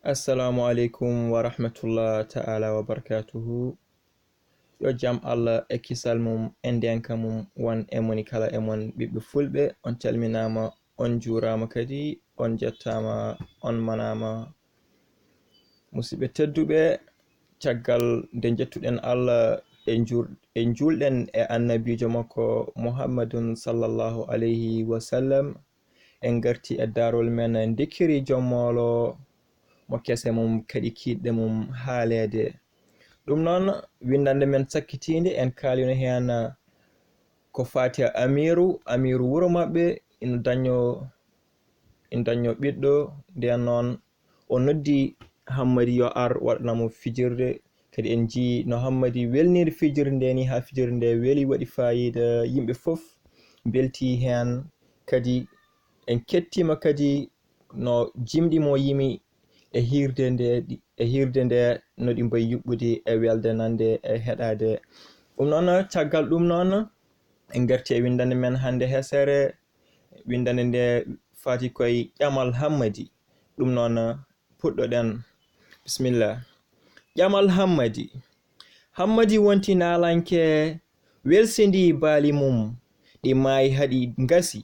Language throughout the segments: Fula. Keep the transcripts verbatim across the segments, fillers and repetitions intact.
Assalamu aleykum wa rahmatullah ta'ala wa barakatuhu. Yo jam Allah e kisal mum e ndenka mum won e moni kala e mon ɓiɓɓe fulɓe. On calminaama, on juuraama kadi, on jettaama, on manaama. Musidɓe tedduɓe, caggal nde njettuɗen Allah e njuur-, e njuulɗen e annabiijo makko Muhammadun sallallahu alayhi wa sallam, en ngarti e daarol men ndikkiri jom moolo mo kese mum kadi kiiɗɗe mum haaleede. Ɗum noon, winndannde men sakkitiinde, en kaalino heen ko faati e Amiiru, Amiiru wuro maɓɓe, ina dañoo, ina dañoo ɓiɗɗo, ndeen noon o noddi Hammadi yo ar waɗana mo fijirde. Kadi en njii no Hammadi welniri fijirde nde ni, haa fijirde nde weli, waɗi faayiida, yimɓe fof mbeltii heen. Kadi en kettiima kadi no jimɗi mo yimi e hiirde nde, e hiirde nde no ɗi mbayi yuɓɓude e welde nande e heɗaade. Ɗum noon, caggal ɗum noon, en ngarti e winndannde men hannde hesere, winndannde nde faati koye ƴamal Hammadi. Ɗum noon, puɗɗoɗen. Bisimilla. Ƴamal Hammadi. Hammadi wonti naalanke, welsindii baali mum, ɗi maayi haa ɗi ngasi.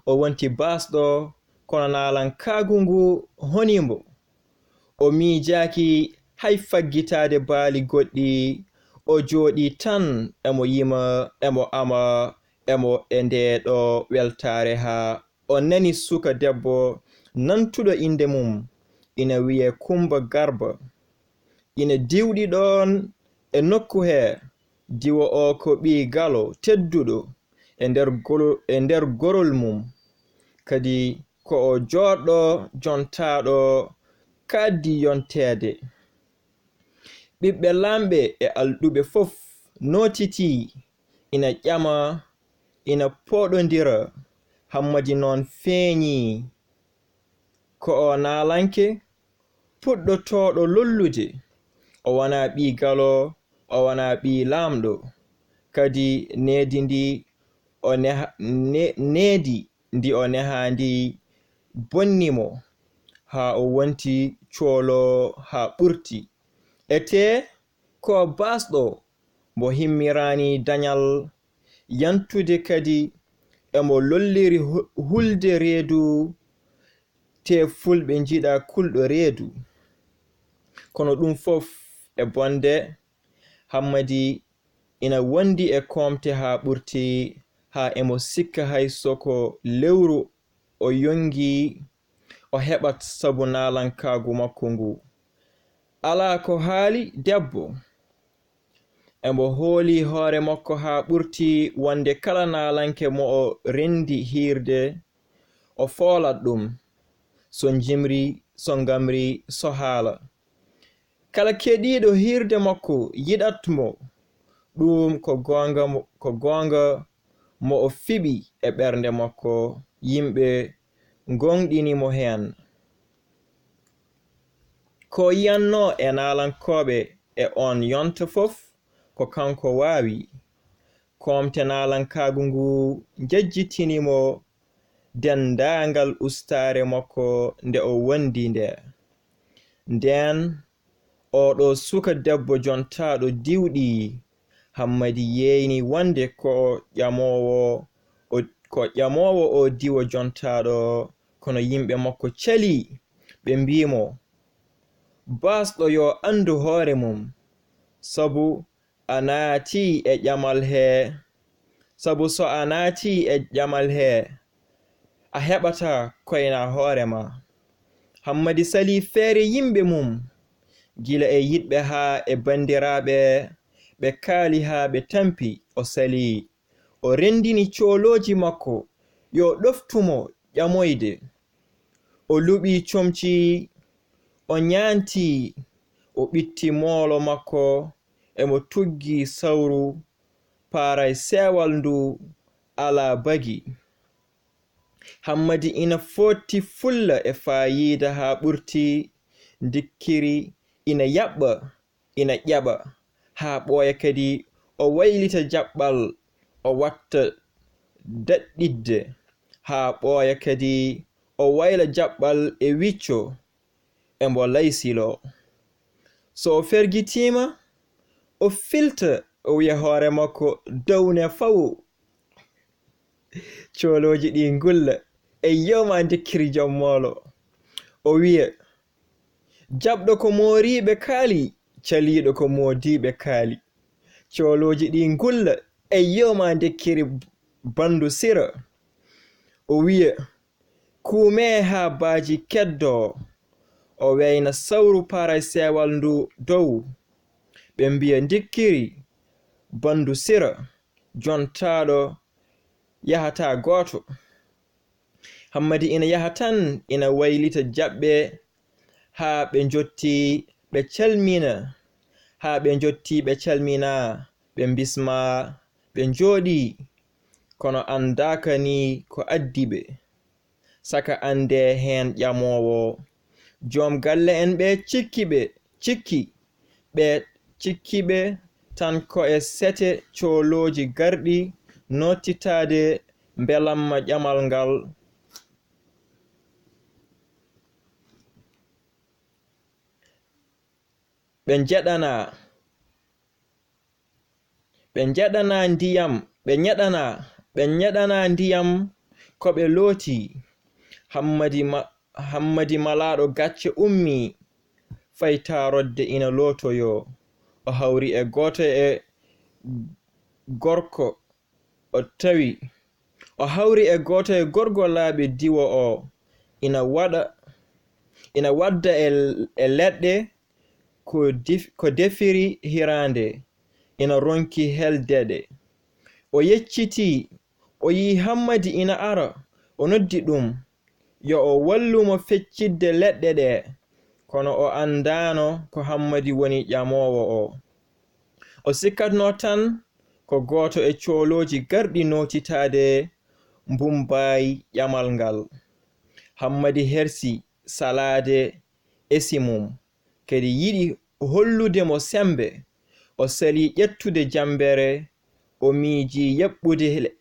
O wonti baasɗo, kono naalankaagu ngu honii mbo. O miijaaki hay faggitaade baali goɗɗi, o jooɗii tan emo yima, emo ama, emo e ndee ɗoo weltaare haa o nani suka debbo nantuɗo innde mum, ina wiyee Kummba Garba. Ina diwɗi ɗoon e nokku hee, diwo o ko ɓii galo tedduɗo e nder golo-, e nder gorol mum. Kadi ko o jooɗɗo jontaaɗo kaaɗdi yonteede. Ɓiɓɓe laamɓe e alɗuɓe fof nootitii, ina ƴama, ina pooɗondira. Hammadi noon feeñii ko o naalanke, puɗɗotooɗo lollude. O wonaa ɓii galo, o wonaa ɓii laamɗo. Kadi needi ndi o neha-, ne-, needi ndi o nehaa ndi bonni mo, haa o wonti coolo haa ɓurti. Etee ko baasɗo mbo himmiraani dañal yantude, kadi emo lolliri hu-, hulde reedu, tee fulɓe njiɗa kulɗo reedu. Kono ɗum fof e bonde, Hammadi ina wondi e koomte haa ɓurti, haa emo sikka hay so ko lewru o yonngii, o heɓat sabu naalankaagu makko ngu. Alaa ko haali debbo. Emo hooli hoore makko haa ɓurti wonde kala naalanke mo o renndi hiirde, o foolat ɗum, so njimri, so ngamri, so haala. Kala keɗiiɗo hiirde makko yiɗat mo. Ɗum ko goonga mo, ko goonga mo o fiɓi e ɓernde makko, yimɓe ngoongɗini mo heen. Ko yiyannoo e naalankooɓe e oon yonta fof, ko kanko waawi. Koomte naalankaagu ngu njejjitini mo denndaangal ustaare makko nde o wondi nde. Ndeen, oo ɗoo suka debbo jontaaɗo diwɗi, Hammadi yeeyni wonde ko ƴamoowo o, ko ƴamoowo o diwo jontaaɗo, kono yimɓe makko calii, ɓe mbii mo, "Baasɗo yo anndu hoore mum, sabu a naatii e ƴamal hee, sabu so a naatii e ƴamal hee, a heɓataa koynaa hoore ma." Hammadi salii feere yimɓe mum, gila e yiɗɓe haa e banndiraaɓe, ɓe kaali haa ɓe tampi, o salii. O renndini coolooji makko, yo ɗoftu mo ƴamoyde. O luɓii comci, o ñaantii, o ɓitti moolo makko, emo tuggi sawru, paaray seewal ndu alaa bagi. Hammadi ina footti fulla e faayiida haa ɓurti, ndikkiri ina yaɓɓa, ina ƴaɓa, haa ɓooya kadi o waylita jaɓɓal, o watta daɗɗidde, haa ɓooya kadi o wayla jaɓɓal e wicco. e mbo laysilo. So o fergitiima, o filta, o wiya hoore makko, "Downe faw." Coolooji ɗi ngulla, "Eyyo ma ndekkiri jom moolo." O wiya, "Jaɓɗo ko mooriiɓe kaali, caliiɗo ko moodiiɓe kaali." Coolooji ɗi ngulla, "Eyyo ma ndekkiri bandu sira." O wiya, "Kuumee haa baaji keddoo." O weyna sawru paray seewal ndu dow. Ɓe mbiya, "Ndikkiri, bandu sira, jontaaɗo yahataa gooto." Hammadi ina yaha tan, ina waylita jaɓɓe haa ɓe njotti ɓe calmina, haa ɓe njotti ɓe calmina, ɓe mbisma, ɓe njooɗii, kono anndaaka ni ko addi ɓe. Saka anndee heen ƴamoowo. Joom galle en ɓe cikki ɓe, cikki ɓe, cikki ɓe tan ko e sete coolooji garɗi noottitaade mbelamma ƴamal ngal. Ɓe njeɗanaa. Ɓe njeɗanaa ndiyam, ɓe njeɗanaa, ɓe njeɗanaa ndiyam ko ɓe looti. Hammadi ma-, Hammadi malaaɗo gacce ummii, fayi taarodde ina lootoyoo. O hawri e gooto e gorko, o tawi, o hawri e gooto e gorgolaaɓe diwo o, ina waɗa, ina wadda e, e leɗɗe ko dif-, ko defiri hiraande, ina ronki helde ɗe. O yeccitii, o yii Hammadi ina ara, o noddi ɗum, yo o wallu mo feccitde leɗɗe ɗe, kono o anndaano ko Hammadi woni ƴamoowo o. O sikkatnoo tan ko gooto e coolooji garɗi nootitaade mbummbaay ƴamal ngal. Hammadi hersi salaade esi mum, kadi yiɗi hollude mo semmbe. O salii ƴettude jammbere, o miijii yaɓɓude le-,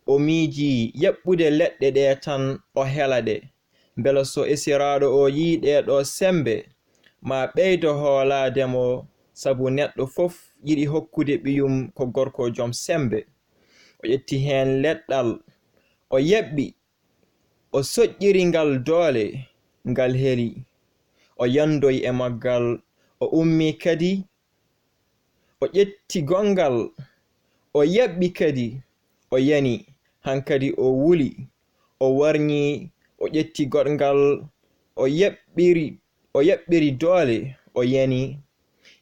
o miijii yaɓɓude leɗɗe ɗe tan o hela ɗe. Mbela so esiraaɗo o yii ɗee ɗoo semmbe, ma ɓeydo hoolaade mo, sabu neɗɗo fof yiɗi hokkude ɓiyum ko gorko joom semmbe. O ƴetti heen leɗɗal, o yaɓɓi, o soƴƴiri ngal doole, ngal heli. O yanndoyi e maggal, o ummii kadi, o ƴetti gonngal, o yaɓɓi kadi, o yani, hankadi o wuli, o warñi, o ƴetti goɗngal, o yaɓɓiri, o yaɓɓiri doole, o yani.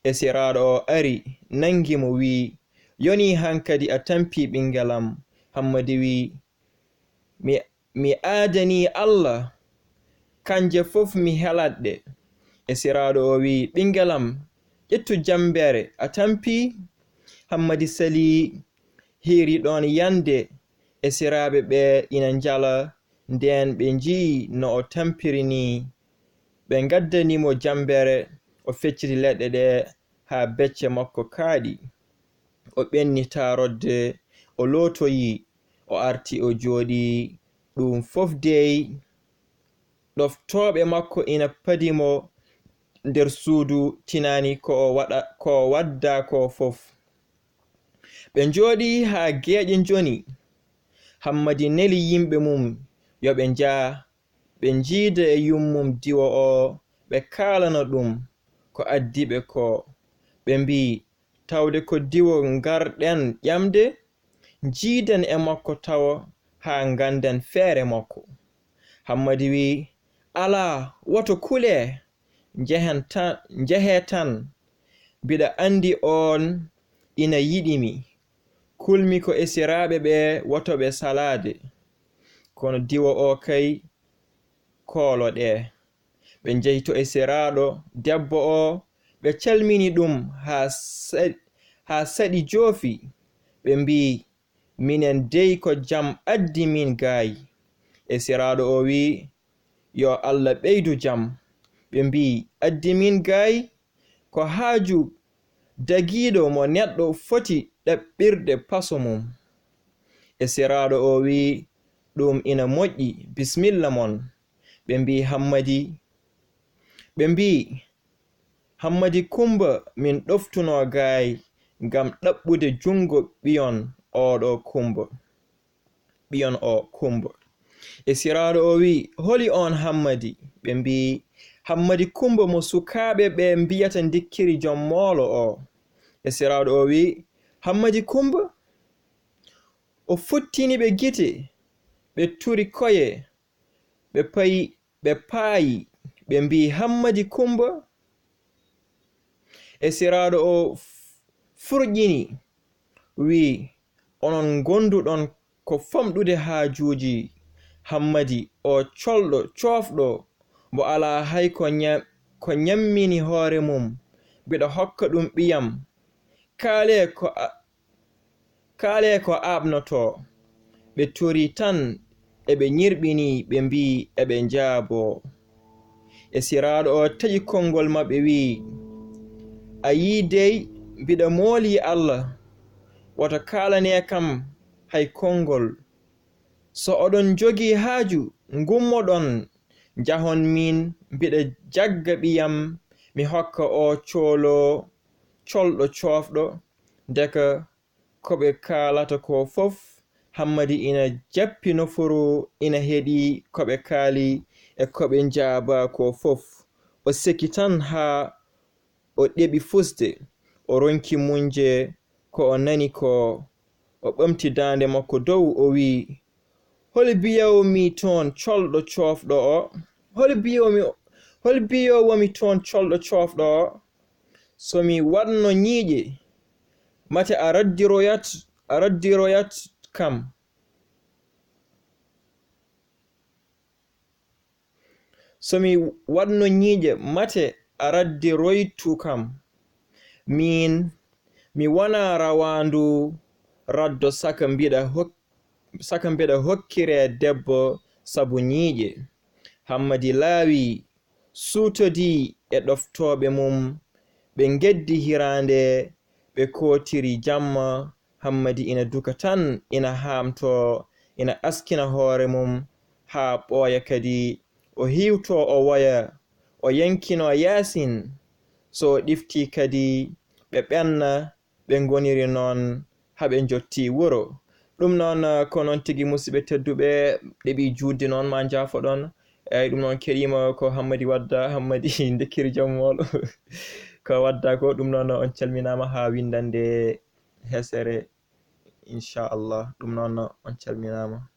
Esiraaɗo o ari, nanngi mo, wii, "Yoni hankadi a tampii ɓinngel am?" Hammadi wii, "Mi, mi aadanii Allah, kanje fof mi helat ɗe." Esiraaɗo o wii, "Ɓinngel am, ƴettu jammbere, a tampii?" Hammadi salii, hiiri ɗoon yande, esiraaɓe ɓe ina njala, ndeen ɓe njii no o tampiri nii. Ɓe ngaddani mo jammbere, o fecciti leɗɗe ɗe haa becce makko kaaɗi. O ɓenni taarodde, o lootoyi, o arti, o jooɗii. Ɗum fof dey, ɗoftooɓe makko ina padi mo nder suudu, tinaani ko o waɗa, ko o wadda ko fof. Ɓe njooɗii haa geeƴe njoni. Hammadi neli yimɓe mum yo ɓe njah, ɓe njiida e yummum diwo o, ɓe kaalana ɗum ko addi ɓe ko. Ɓe mbii, "Tawde ko diwo ngarɗen ƴamde, njiiden e makko tawo haa ngannden feere makko." Hammadi wii, "Alaa, woto kulee, njehen tan, njehee tan. Mbiɗa anndi oon ina yiɗi mi. Kulmi ko esiraaɓe ɓe, woto ɓe salaade. Kono diwo o kay, koolo ɗe." Ɓe njehi to esiraaɗo debbo o, ɓe calmini ɗum haa sa-, haa saɗi joofi. Ɓe mbii, "Minen dey ko jam addi min gaay." Esiraaɗo o wii, "Yo Allah ɓeydu jam." Ɓe mbii, "Addi min gaay ko haaju dagiiɗo mo neɗɗo foti ɗaɓɓirde paso mum." Esiraaɗo o wii, "Ɗum ina moƴƴi, bismilla mon." Ɓe mbii, "Hammadi, Ɓe mbii, "Hammadi Kummba min ɗoftunoo gaay ngam ɗaɓɓude junngo ɓiyon ooɗo Kummba, ɓiyon o Kummba." Esiraaɗo o wii, "Holi oon Hammadi?" Ɓe mbii, "Hammadi Kummba mo sukaaɓe ɓe mbiyata Ndikkiri Jom Moolo o." Esiraaɗo o wii, "Hammadi Kummba?" O futtini ɓe gite, ɓe turi koye, ɓe payi, ɓe paayi, ɓe mbii, "Hammadi Kummba?" Esiraaɗo o f-, furƴini, wii, "Onon ngonduɗon ko famɗude haajuuji Hammadi, o colɗo, coofɗo, mbo alaa hay ko ña-, ko ñammini hoore mum, mbiɗa hokka ɗum ɓiyam. Kaalee ko a-, kaalee ko aaɓnotoo." Ɓe torii tan, eɓe ñirɓinii, ɓe mbii eɓe njaaboo. Esiraaɗo o taƴi konngol maɓɓe, wii, "A yii dey, mbiɗa moolii Alla, woto kaalanee kam hay konngol. So oɗon njogii haaju, ngummoɗon, njahon, miin mbiɗa jagga ɓiyam, mi hokka o coolo colɗo coofɗo, ndeka ko ɓe kaalata ko fof." Hammadi ina jappi nofuru, ina heɗii ko ɓe kaali e ko ɓe njaabaa ko fof. O seki tan haa o ɗeɓi fusde. O ronki muñde ko o nani ko. O ɓamti daande makko dow, o wii, "Holi biyoowo mi toon colɗo coofɗo o? Holi biyoowo mi, holi biyoowo mi toon colɗo coofɗo o? So mi waɗno ñiiƴe, mate a raddiroyat, a raddiroyat kam. So mi waɗno ñiiƴe, mate a raddiroytu kam. Miin, mi wonaa rawaandu raddo saka mbiɗa hok-, saka mbeɗa hokkiree debbo sabu ñiiƴe." Hammadi laawi, suutodii e ɗoftooɓe mum, ɓe ngeddi hiraande, ɓe kootiri jamma. Hammadi ina duka tan, ina haamtoo, ina askina hoore mum haa ɓooya kadi. O hiiwtoo, o woya, o yankinoo yaasin. So o ɗiftii kadi, ɓe ɓenna, ɓe ngoniri noon haa ɓe njottii wuro. Ɗum noon, eh, ko noon tigi, musidɓe tedduɓe, ɗeɓi juutde noon, maa njaafoɗon. Eey, ɗum noon keɗiima ko Hammadi Wadda, Hammadi Ndikkiri Jom Moolo. Ko Wadda ko, ɗum noon on calminaama haa winndannde hesere, inchallah. Ɗum noon on calminaama.